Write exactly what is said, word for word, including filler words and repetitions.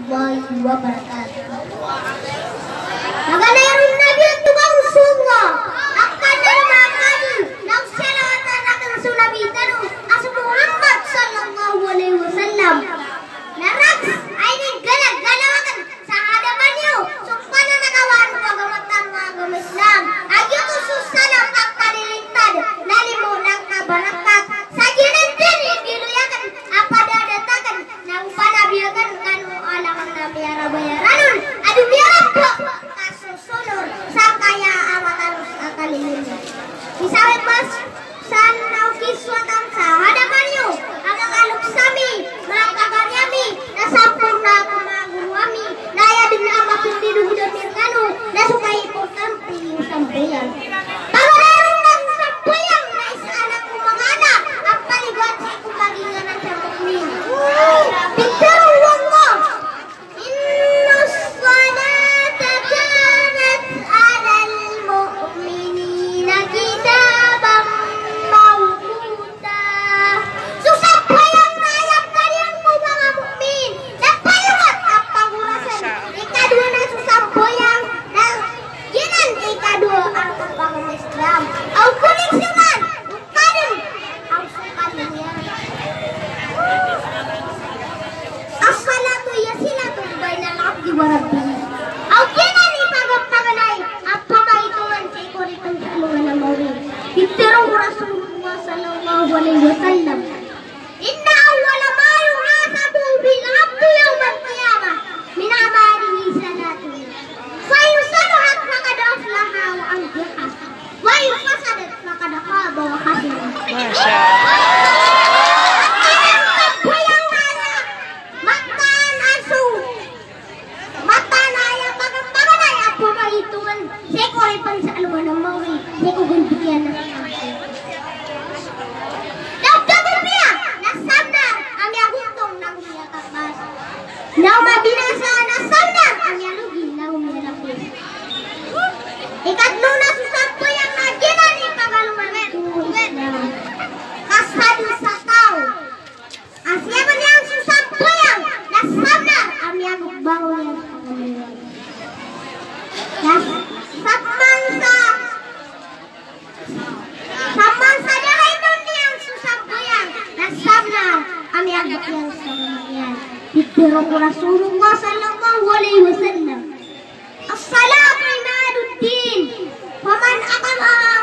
warahmatullahi wabarakatuh. Maganay ron Nabi oto ba o so Allah, a kanan a kanan, na salawat a rakn so Nabi tano a so Muhammad sallallahu alaihi wasallam. Na rakhs a inigalagalaw akn sa hadapan iyo so pananakawan o agama tano a agama Islam. A giyoto so salam a kalilintad, na limo na kabarakat. Sa giyanan dn i biloy akn a padadat akn na o panabi akn kano a lakn a miyarabayaran on a di miyarabak ka so sonor sangkaya a mataros a kalilintad. Isa wet mas san na o kiswa tano sa hadapan iyo a manga loks ami, manga pagari ami, na samporna a manga goro ami, na aya dn a mapndidogod ami rkano na so kaimportante iyo sambayang. Pagari ron na so sambayang na isa anan ko manga ana a paligoan sii ko paginganan sa mukmin. Pitharo o Allah, إن الصلاة كانت على المؤمنين كتابا موقوتا. So sambayang na aya paliyowan o manga mukmin na paliwat a pagorasn. Ikadowa na so sambayang na giyanan ikadowa a kapagorasn Islam. Aw koneksyonan. Kanin. Aw so kanin iyan. As-salatu hiya silatun bainal abdi wa rabbih. Aw giyanan i pagapaganay a pamaitongan sii ko ripn sa alongan a mawri. Pitharo o Rasulullah sallallahu alaihi wasallam, إن أول ما يحاسب به العبد يوم القيامة من عمله صلاته، فإن صلحت فقد أفلح وأنجح، وإن فسدت فقد خاب وخسر. Masha Allah. Mataan a so, mataan a aya pagapaganay a pamaitongan sii ko ripn sa alongan a mawri, sii ko ganti kiyan a Dapat ko piya na sabnar a miyagontong na go miyakabas. Na o mabinasa na sabnar a miyalogi na go miyalapis. Ikatlo na so sambayang na giyanan i pagalongan ko Islam. Kasadn sa taw a siyapn iyan so sambayang na sabnar a miyagobangon iyan sa pagaliwan. Na sabnar sa Saman sa da a inoon iyan so sambayang na sabnar a miyagbat iyan sa sambayang. Pitharo o Rasulullah sallallahu alaihi wasallam, الصلاة عماد الدين، فمن أقامها